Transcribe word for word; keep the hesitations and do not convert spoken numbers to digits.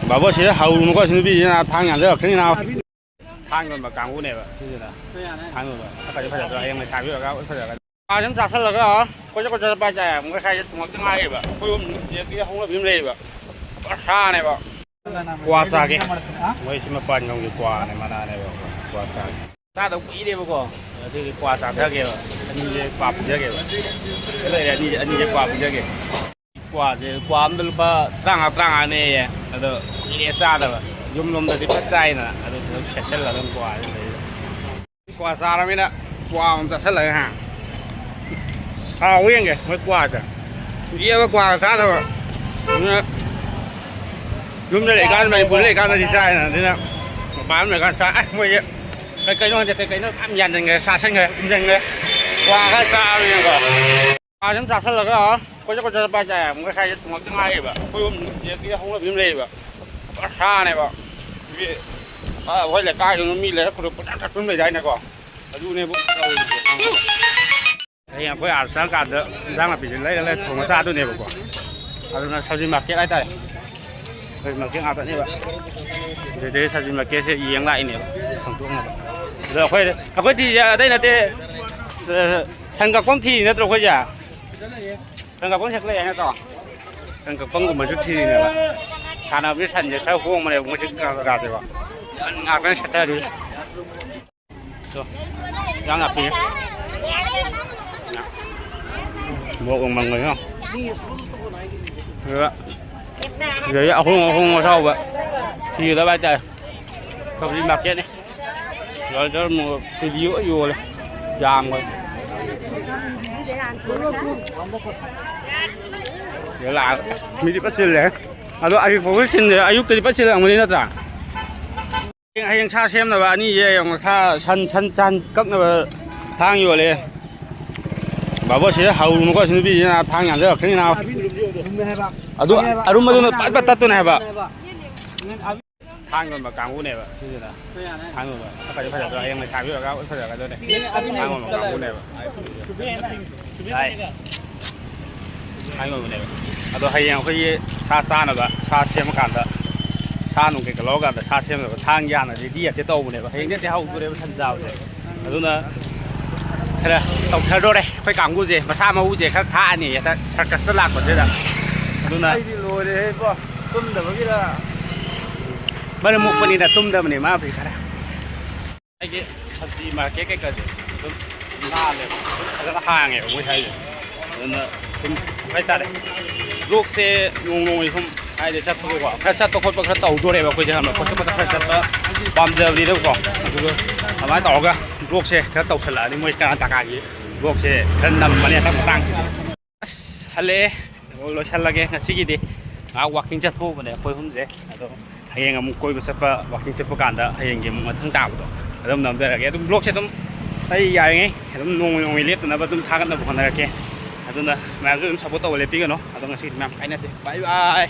ꯕꯥꯕꯣ, ꯁꯤꯗ ꯍꯧꯔꯨꯅꯨꯀꯣ, ꯁꯤ ꯅꯨꯄꯤꯁꯤꯅ ꯊꯥꯡ ꯌꯥꯟꯖꯜꯂꯛꯀꯅꯤ ꯅꯥꯕ꯫ ꯊꯥꯡ ꯌꯣꯟꯕ ꯀꯥꯡꯕꯨꯅꯦꯕ ꯁꯤꯁꯤꯅ꯫ ꯊꯥꯡ ꯌꯣꯟꯕ ꯐꯖ ꯐꯖꯕꯗꯣ ꯍꯌꯦꯡ ꯂꯩꯁꯥꯕꯤ ꯑꯣꯏꯔꯒ ꯐꯖꯔꯒ꯫ ꯄꯥꯁꯤ ꯑꯗꯨꯝ ꯆꯥꯁꯤꯜꯂꯒ ꯀꯣꯏꯆꯠ ꯀꯣꯏꯆꯠ ꯆꯠꯄ ꯍꯥꯏꯇꯥꯔꯦ꯫ ꯑꯃꯨꯛ ꯉꯁꯥꯏꯁꯦ ꯊꯣꯡꯉꯛꯇ ꯉꯥꯏꯔꯤꯕ꯫ ꯑꯩꯈꯣꯏ ꯌꯨꯝ ꯁꯤꯗꯒꯤ ꯍꯧꯅꯕꯤ ꯑꯃ ꯂꯩꯌꯦꯕ꯫ ꯄꯨꯔꯥ ꯁꯥꯅꯦꯕ꯫ ꯀ꯭ꯋꯥ ꯆꯥꯒꯦ꯫ ꯃꯣꯏꯁꯤ ꯃꯄꯥꯟ ꯂꯝꯒꯤ ꯀ꯭ꯋꯥꯅꯦ, ꯃꯅꯥꯅꯦꯕ꯫ ꯀ꯭ꯋꯥ ꯆꯥꯒꯦ꯫ ꯆꯥꯗꯕ ꯀꯨꯏꯔꯦꯕꯀꯣ꯫ ꯑꯗꯨꯒꯤ ꯀ꯭ꯋꯥ ꯆꯥꯊꯒꯦꯕ꯫ ꯑꯅꯤꯁꯦ ꯀ꯭ꯋꯥ ꯄꯤꯖꯒꯦꯕ꯫ ꯂꯩꯔꯦ, ꯑꯅꯤꯁꯦ, ꯑꯅꯤꯁꯦ ꯀ꯭ꯋꯥ ꯄꯤꯖꯒꯦ꯫ ꯀ꯭ꯋꯥꯁꯦ, ꯀ꯭ꯋꯥ ꯑꯃꯗ ꯂꯨꯄꯥ ꯇꯔꯥꯃꯉꯥ, ꯇꯔꯥꯃꯉꯥꯅꯦꯌꯦ꯫ ꯑꯗꯣ ꯀꯨꯏꯔꯦ ꯆꯥꯗꯕ꯫ ꯌꯨꯝ ꯂꯣꯝꯗꯗꯤ ꯐꯖ ꯆꯥꯏꯅ꯫ ꯑꯗꯨ ꯁꯦꯠꯁꯜꯂꯒ ꯑꯗꯨꯝ ꯀ꯭ꯋꯥꯁꯦ ꯂꯩꯔꯦ꯫ ꯀ꯭ꯋꯥ ꯆꯥꯔꯃꯤꯅ ꯀ꯭ꯋꯥ ꯑꯃ ꯆꯥꯁꯜꯂꯒꯦ, ꯍꯥ꯫ ꯍꯥꯎꯕ ꯌꯦꯡꯒꯦ ꯃꯣꯏ ꯀ꯭ꯋꯥꯁꯦ꯫ ꯀꯨꯏꯔꯦꯕ ꯀ꯭ꯋꯥꯒ ꯆꯥꯗꯕ꯫ ꯑꯗꯨꯅ ꯌꯨꯝꯗ ꯂꯩꯀꯥꯟꯗ, ꯃꯅꯤꯄꯨꯔꯗ ꯂꯩꯀꯥꯟꯗꯗꯤ ꯆꯥꯏꯅ꯫ ꯑꯗꯨꯅ ꯃꯄꯥꯟ ꯂꯝ ꯂꯩꯀꯥꯟꯗ ꯆꯥ-, ꯑꯁ, ꯃꯣꯏꯁꯦ ꯀꯩ ꯀꯩꯅꯣ ꯈꯪꯗꯦ, ꯀꯩ ꯀꯩꯅꯣ ꯌꯥꯝ ꯌꯥꯟꯁꯤꯟꯈ꯭ꯔꯦ, ꯆꯥꯁꯤꯟꯈ꯭ꯔꯦ, ꯎꯝꯁꯤꯟꯈ꯭ꯔꯦ꯫ ꯀ꯭ꯋꯥ ꯈꯔ ꯆꯥꯔꯨꯔꯦꯀꯣ꯫ ꯀ꯭ꯋꯥꯁꯦ ꯑꯗꯨꯝ ꯆꯥꯁꯤꯜꯂꯒ ꯀꯣꯏꯆꯠ ꯀꯣꯏꯆꯠ ꯆꯠꯄ ꯍꯥꯏꯇꯥꯔꯦ꯫ ꯑꯃꯨꯛ ꯉꯁꯥꯏꯁꯦ ꯊꯣꯡꯉꯛꯇ ꯉꯥꯏꯔꯤꯕ꯫ ꯑꯩꯈꯣꯏ ꯌꯨꯝ ꯁꯤꯗꯒꯤ ꯍꯧꯅꯕꯤ ꯑꯃ ꯂꯩꯌꯦꯕ꯫ ꯄꯨꯔꯥ ꯁꯥꯅꯦꯕ꯫ ꯃꯤ, ꯑ, ꯑꯩꯈꯣꯏ ꯂꯩꯀꯥꯏꯗꯨꯅ ꯃꯤ ꯂꯩꯔꯛ ꯈꯨꯗꯤꯡ ꯄꯨꯡꯊꯛ ꯊꯛꯄ ꯑꯃ ꯂꯩꯗꯥꯏꯅꯦꯀꯣ? ꯑꯗꯨꯅꯦꯕꯨ ꯇꯧꯔꯤꯁꯦ꯫ ꯍꯌꯦꯡ ꯑꯩꯈꯣꯏ ꯑꯥꯗ ꯆꯪꯉꯀꯥꯟꯗ ꯏꯟꯖꯥꯡ ꯅꯥꯄꯤꯁꯦ ꯂꯩꯔ ꯂꯩꯔ ꯊꯣꯡꯉ ꯆꯥꯗꯣꯏꯅꯦꯕꯀꯣ꯫ ꯑꯗꯨꯅ ꯁꯕꯖꯤ ꯃꯥꯔꯀꯦꯠ ꯍꯥꯏꯇꯥꯔꯦ꯫ ꯁꯕꯖꯤ ꯃꯥꯔꯀꯦꯠ ꯉꯥꯛꯇꯅꯦꯕ꯫ ꯑꯗꯨꯗꯩ ꯁꯕꯖꯤ ꯃꯥꯔꯀꯦꯠꯁꯦ ꯌꯦꯡ ꯂꯥꯛꯏꯅꯦꯕ, ꯈꯪꯗꯣꯛꯅꯕ꯫ ꯑꯗꯣ ꯑꯩꯈꯣꯏ, ꯑꯩꯈꯣꯏ ꯊꯤꯔꯤꯁꯦ ꯑꯇꯩ ꯅꯠꯇꯦ, ꯁꯟ ꯀꯛꯐꯝ ꯊꯤꯔꯤ ꯅꯠꯇ꯭ꯔꯣ ꯑꯩꯈꯣꯏꯁꯦ? ꯁꯟ ꯀꯛꯐꯝ ꯁꯦ ꯂꯩ ꯍꯥꯏ ꯅꯠꯇ꯭ꯔꯣ? ꯁꯟ ꯀꯛꯐꯝꯒꯨꯝꯕꯁꯨ ꯊꯤꯔꯤꯅꯦꯕ꯫ ꯁꯥꯟꯅꯕꯁꯦ ꯁꯟꯁꯦ ꯈꯔ ꯍꯣꯡꯕꯅꯦꯕ, ꯃꯣꯏꯁꯦ ꯀꯥ-, ꯀꯥꯁꯦꯀꯣ꯫ ꯁꯟ ꯉꯥꯛꯇꯅꯦ ꯁꯦꯠꯊꯔꯤꯁꯦ꯫ ꯏꯟꯖꯥꯡ ꯅꯥꯄꯤ꯫ ꯃꯣꯔꯣꯛ ꯃꯪꯒꯜ ꯌꯦꯡꯉꯣ꯫ ꯑꯗꯨꯒ ꯁꯤꯗꯩꯗ ꯑꯍꯣꯡ ꯑꯍꯣꯡꯕ ꯑꯇꯥꯎꯕ ꯊꯤꯒꯗꯕ ꯍꯥꯏꯇꯥꯔꯦ꯫ ꯁꯕꯖꯤ ꯃꯥꯔꯀꯦꯠꯅꯤ꯫ ꯒꯥꯖꯔ, ꯃꯣꯔꯣꯛ, ꯀꯦꯖꯤ ꯂꯣꯏ ꯌꯣꯜꯂꯦ꯫ ꯌꯥꯝꯈ꯭ꯔꯦ꯫ ꯁꯤꯗ ꯂꯥꯛꯑꯒ ꯃꯤꯗꯤ ꯐꯖ ꯆꯤꯜꯂꯦ꯫ ꯑꯗꯣ ꯑꯌꯨꯛ ꯐꯥꯎꯕ ꯆꯤꯟꯗꯦ, ꯑꯌꯨꯛꯇꯗꯤ ꯐꯖ ꯆꯤꯜꯂꯝꯒꯅꯤ ꯅꯠꯇ꯭ꯔꯥ? ꯍꯌꯦꯡ, ꯍꯌꯦꯡ ꯁꯥ ꯁꯦꯝꯅꯕ ꯑꯅꯤꯁꯦ ꯌꯦꯡꯉꯣ, ꯁꯥ, ꯁꯟ, ꯁꯟ, ꯁꯟ ꯀꯛꯅꯕ ꯊꯥꯡ ꯌꯣꯜꯂꯦ꯫ ꯕꯥꯕꯣ, ꯁꯤꯗ ꯍꯧꯔꯨꯅꯨꯀꯣ, ꯁꯤ ꯅꯨꯄꯤꯁꯤꯅ ꯊꯥꯡ ꯌꯥꯟꯖꯔꯛꯀꯅꯤ ꯅꯥꯕ꯫ ꯑꯗꯨ ꯑꯔꯨꯝꯕꯗꯨꯅ ꯄꯠ ꯄꯠ ꯇꯠꯇꯣꯏꯅꯦ ꯍꯥꯏꯕ꯫ ꯊꯥꯡ ꯌꯣꯟꯕ ꯀꯥꯡꯕꯨꯅꯦꯕ ꯁꯤꯁꯤꯅ꯫ ꯊꯥꯡ ꯌꯣꯟꯕ ꯐꯖ ꯐꯖꯕꯗꯣ ꯍꯌꯦꯡ ꯂꯩꯁꯥꯕꯤ ꯑꯣꯏꯔꯒ ꯐꯖꯔꯛꯀꯗꯣꯏꯅꯦ꯫ ꯊꯥꯡ ꯌꯣꯟꯕ ꯀꯥꯡꯕꯨꯅꯦꯕ꯫ ꯍꯥꯏ꯫ ꯊꯥꯡ ꯌꯣꯟꯕꯅꯦꯕ꯫ ꯑꯗꯣ ꯍꯌꯦꯡ ꯑꯩꯈꯣꯏꯒꯤ ꯁꯥ ꯆꯥꯅꯕ, ꯁꯥ ꯁꯦꯝꯃꯀꯥꯟꯗ ꯁꯥ ꯅꯨꯡ ꯀꯩꯀꯥ ꯂꯧꯔꯀꯥꯟꯗ ꯁꯥ ꯁꯦꯝꯅꯕ ꯊꯥꯡ ꯌꯥꯅꯗꯤ ꯗꯤ ꯑꯇꯦ ꯇꯧꯕꯅꯦꯕ꯫ ꯍꯌꯦꯡꯗꯤ ꯑꯇꯦ ꯍꯧꯗꯣꯔꯦꯕ ꯁꯟ ꯆꯥꯕꯁꯦ꯫ ꯑꯗꯨꯅ ꯈꯔ ꯇꯧꯊꯗꯣꯔꯦ ꯑꯩꯈꯣꯏ ꯀꯥꯡꯕꯨꯁꯦ꯫ ꯃꯁꯥ ꯃꯎꯁꯦ ꯈꯔ ꯊꯥꯛꯑꯅꯤ ꯍꯦꯛꯇ ꯁꯔꯀꯁꯇ ꯂꯥꯛꯄꯁꯤꯗ꯫ ꯑꯗꯨꯅ ꯑꯩꯗꯤ ꯂꯣꯏꯔꯦꯍꯦ ꯏꯕꯣ, ꯇꯨꯝꯗꯕꯒꯤꯔ? ꯃꯔꯝ ꯃꯣꯛꯄꯅꯤꯅ ꯇꯨꯝꯗꯕꯅꯤ ꯃꯥꯕꯨꯗꯤ ꯈꯔ꯫ ꯑꯩꯒꯤ ꯁꯕꯖꯤ ꯃꯥꯔꯀꯦꯠ ꯀꯩꯀꯥꯁꯦ ꯑꯗꯨꯝ ꯅꯥꯜꯂꯦꯕ, ꯑꯗꯨꯝ ꯐꯖꯅ ꯍꯥꯡꯉꯦꯕ ꯃꯣꯏ ꯁ꯭ꯋꯥꯏꯁꯦ꯫ ꯑꯗꯨꯅ ꯁꯨꯝ ꯍꯥꯏꯇꯥꯔꯦ, ꯕ꯭ꯂꯣꯛꯁꯦ ꯅꯣꯡ ꯅꯣꯡꯃꯒꯤ ꯁꯨꯝ ꯍꯥꯏꯗꯤ ꯆꯠꯄꯒꯤꯀꯣ, ꯈꯔ ꯆꯠꯄ ꯈꯣꯠꯄ ꯈꯔ ꯇꯧꯗꯣꯔꯦꯕ ꯑꯩꯈꯣꯏꯁꯦ, ꯈꯪꯕ꯭ꯔꯥ? ꯈꯣꯠꯄ ꯈꯣꯠꯄ ꯈꯔ ꯆꯠꯄ ꯄꯥꯝꯖꯕꯅꯤꯅꯀꯣ꯫ ꯑꯗꯨꯒ ꯑꯗꯨꯃꯥꯏꯅ ꯇꯧꯔꯒ ꯕ꯭ꯂꯣꯛꯁꯦ ꯈꯔ ꯇꯧꯁꯜꯂꯛꯑꯅꯤ, ꯃꯣꯏ ꯀꯔꯅꯥꯇꯀꯥꯒꯤ ꯕ꯭ꯂꯣꯛꯁꯦ ꯈꯔ ꯅꯝꯕꯅꯦ ꯍꯟꯗꯛ ꯃꯇꯥꯡꯁꯤꯗꯤ꯫ ꯑꯁ, ꯍꯜꯂꯛꯑꯦ꯫ ꯂꯣꯏꯁꯜꯂꯒꯦ ꯉꯁꯤꯒꯤꯗꯤ꯫ ꯉꯥꯏꯍꯥꯛ ꯋꯥꯀꯤꯡ ꯆꯠꯊꯣꯛꯎꯕꯅꯦ ꯑꯩꯈꯣꯏ ꯑꯍꯨꯝꯁꯦ꯫ ꯑꯗꯣ ꯍꯌꯦꯡ ꯑꯃꯨꯛ ꯀꯣꯏꯕ ꯆꯠꯄ, ꯋꯥꯀꯤꯡ ꯆꯠꯄ ꯀꯥꯟꯗ ꯍꯌꯦꯡꯒꯤ ꯑꯃꯨꯛ ꯃꯊꯪ ꯇꯥꯕꯗꯣ ꯑꯗꯨꯝ ꯅꯝꯖꯔꯒꯦ꯫ ꯑꯗꯨꯝ ꯕ꯭ꯂꯣꯛꯁꯦ ꯑꯗꯨꯝ ꯑꯩ ꯌꯥꯔꯤꯉꯩ ꯑꯗꯨꯝ ꯅꯣꯡꯃ ꯅꯣꯡꯃꯒꯤ ꯂꯦꯞꯇꯅꯕ ꯑꯗꯨꯝ ꯊꯥꯒꯠꯅꯕ ꯍꯣꯠꯅꯔꯛꯀꯦ꯫ ꯑꯗꯨꯅ ꯃꯌꯥꯝꯁꯨ ꯑꯗꯨꯝ ꯁꯞꯄꯣꯔꯠ ꯇꯧꯕ ꯂꯦꯞꯄꯤꯒꯅꯣ꯫ ꯑꯗꯣ ꯉꯁꯤꯗꯤ ꯃꯌꯥꯝ ꯀꯥꯏꯅꯁꯦ꯫ ꯕꯥꯏ ꯕꯥꯏ꯫